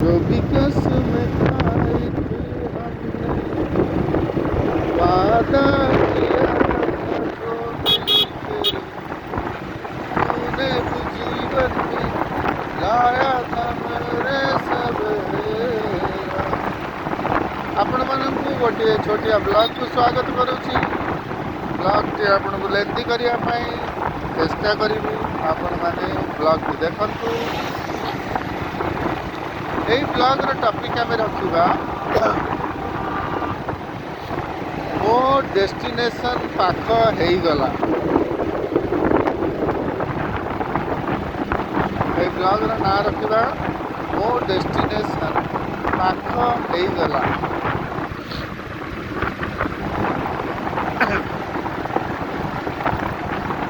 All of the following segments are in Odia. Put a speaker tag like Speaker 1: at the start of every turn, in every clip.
Speaker 1: जो भी कसम खाई थी हमने, वादा किया था जो मिलके, तूने भी जीवन में लाया था मेरे सवेरा। ଆପଣମାନଙ୍କୁ ଗୋଟିଏ ଛୋଟିଆ ବ୍ଲଗ୍କୁ ସ୍ୱାଗତ କରୁଛି। ବ୍ଲଗ୍ଟି ଆପଣଙ୍କୁ ଲେନ୍ଦି କରିବା ପାଇଁ ଚେଷ୍ଟା କରିବି। ଆପଣମାନେ ବ୍ଲଗ୍ଟି ଦେଖନ୍ତୁ। ଏଇ ବ୍ଲଗ୍ର ଟପିକ୍ ଆମେ ରଖିବା, ମୋ ଡେଷ୍ଟିନେସନ୍ ପାଖ ହେଇଗଲା। ଏଇ ବ୍ଲଗ୍ର ନାଁ ରଖିବା, ମୋ ଡେଷ୍ଟିନେସନ୍ ପାଖ ହେଇଗଲା।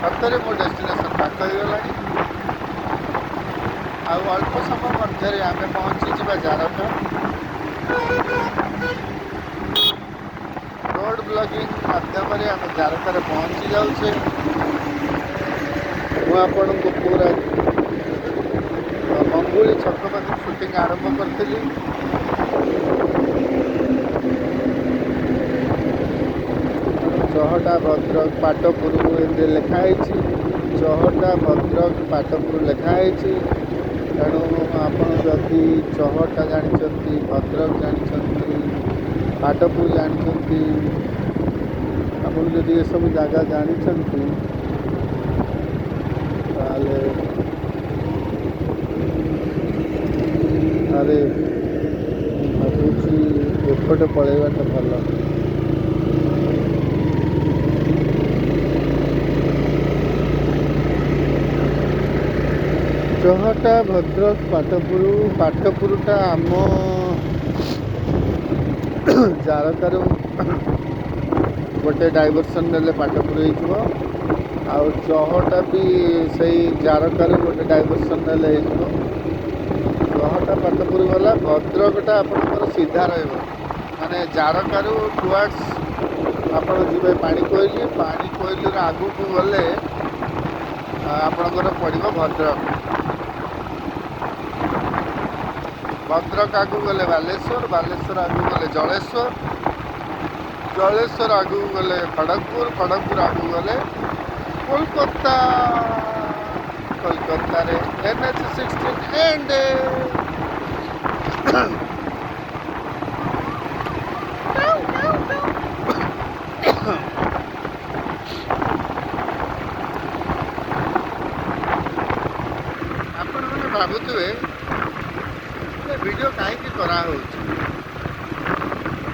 Speaker 1: ସତରେ ମୋ ଡେଷ୍ଟିନେସନ୍ ପାଖ ହେଇଗଲାଣି। ଆଉ ଅଳ୍ପ ସମୟ ମଧ୍ୟରେ ଆମେ ପହଞ୍ଚିଯିବା ଜାରକା। ରୋଡ଼ ବ୍ଲଗିଂ ମାଧ୍ୟମରେ ଆମେ ଜାରକାରେ ପହଞ୍ଚି ଯାଉଛେ। ମୁଁ ଆପଣଙ୍କୁ ପୁରା ମଙ୍ଗୁଳି ଛକ ପାଖରୁ ସୁଟିଂ ଆରମ୍ଭ କରିଥିଲି। ଚହଟା, ଭଦ୍ରକ, ପାଟପୁର ଏମିତି ଲେଖା ହେଇଛି। ଚହଟା, ଭଦ୍ରକ, ପାଟପୁର ଲେଖା ହେଇଛି। ତେଣୁ ଆପଣ ଯଦି ଚହଟା ଜାଣିଛନ୍ତି, ଭଦ୍ରକ ଜାଣିଛନ୍ତି, ପାଟପୁର ଜାଣିଛନ୍ତି, ଆପଣ ଯଦି ଏସବୁ ଜାଗା ଜାଣିଛନ୍ତି, ତାହେଲେ ଆରେ, ମୁଁ ଭାବୁଛି ଏପଟେ ପଳେଇବାଟା ଭଲ। ଚହଟା, ଭଦ୍ରକ, ପାଟପୁର। ପାଟପୁରଟା ଆମ ଜାରକାରୁ ଗୋଟେ ଡାଇଭରସନ୍ ନେଲେ ପାଟପୁର ହେଇଯିବ, ଆଉ ଚହଟା ବି ସେଇ ଜାରକାରୁ ଗୋଟେ ଡାଇଭରସନ୍ ନେଲେ ହେଇଯିବ। ଚହଟା, ପାଟପୁର ଗଲା। ଭଦ୍ରକଟା ଆପଣଙ୍କର ସିଧା ରହିବ, ମାନେ ଜାରକାରୁ ଟୁୱାର୍ଡ଼ସ୍ ଆପଣ ଯିବେ ପାଣିକୋଇଲି। ପାଣିକୋଇଲିର ଆଗକୁ ଗଲେ ଆପଣଙ୍କର ପଡ଼ିବ ଭଦ୍ରକ। ଭଦ୍ରକ ଆଗକୁ ଗଲେ ବାଲେଶ୍ୱର, ବାଲେଶ୍ୱର ଆଗକୁ ଗଲେ ଜଳେଶ୍ୱର, ଜଳେଶ୍ୱର ଆଗକୁ ଗଲେ ଖଡ଼ଗପୁର, ଖଡ଼ଗପୁର ଆଗକୁ ଗଲେ କୋଲକାତା। କୋଲକାତାରେ NH 16 and. ଆପଣମାନେ ଭାବୁଥିବେ ଯେ ଭିଡ଼ିଓ କାହିଁକି କରାହେଉଛି।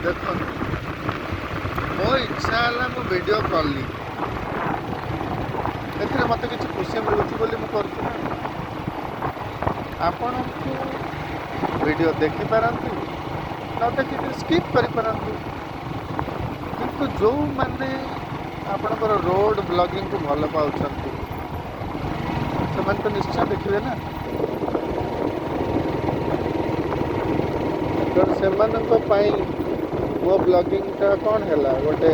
Speaker 1: ଦେଖନ୍ତୁ, ମୋ ଇଚ୍ଛା ହେଲା ମୁଁ ଭିଡ଼ିଓ କଲି। ଏଥିରେ ମୋତେ କିଛି ଖୁସି ମିଳୁଛି ବୋଲି ମୁଁ କରୁଛି ନା। ଆପଣଙ୍କୁ ଭିଡ଼ିଓ ଦେଖିପାରନ୍ତି, ନ ଦେଖିକିରି ସ୍କିପ୍ କରିପାରନ୍ତି। କିନ୍ତୁ ଯେଉଁମାନେ ଆପଣଙ୍କର ରୋଡ଼ ବ୍ଲଗିଂକୁ ଭଲ ପାଉଛନ୍ତି, ସେମାନେ ତ ନିଶ୍ଚୟ ଦେଖିବେ ନା। ତେଣୁ ସେମାନଙ୍କ ପାଇଁ ମୋ ବ୍ଲଗିଂଟା କ'ଣ ହେଲା? ଗୋଟେ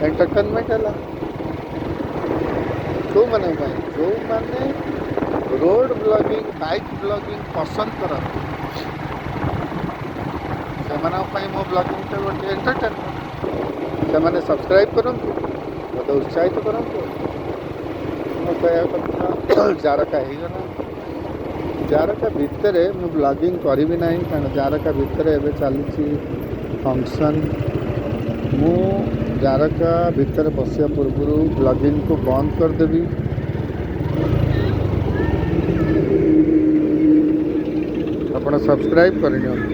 Speaker 1: ଏଣ୍ଟରଟେନମେଣ୍ଟ ହେଲା। କେଉଁମାନଙ୍କ ପାଇଁ? ଯେଉଁମାନେ ରୋଡ଼ ବ୍ଲଗିଂ, ବାଇକ୍ ବ୍ଲଗିଂ ପସନ୍ଦ କରନ୍ତି, ସେମାନଙ୍କ ପାଇଁ ମୋ ବ୍ଲଗିଂଟା ଗୋଟେ ଏଣ୍ଟରଟେନମେଣ୍ଟ। ସେମାନେ ସବସ୍କ୍ରାଇବ୍ କରନ୍ତୁ, ମୋତେ ଉତ୍ସାହିତ କରନ୍ତୁ। ମୋ କହିବା କଥା, ଜାରକା ହେଇଗଲା। ଜାରକା ଭିତରେ ମୁଁ ବ୍ଲଗିଂ କରିବି ନାହିଁ, କାରଣ ଜାରକା ଭିତରେ ଏବେ ଚାଲିଛି ଫଙ୍କସନ୍। ମୁଁ ଜାରକା ଭିତରେ ପଶିବା ପୂର୍ବରୁ ବ୍ଲଗିଂକୁ ବନ୍ଦ କରିଦେବି। ଆପଣ ସବସ୍କ୍ରାଇବ୍ କରିନିଅନ୍ତୁ।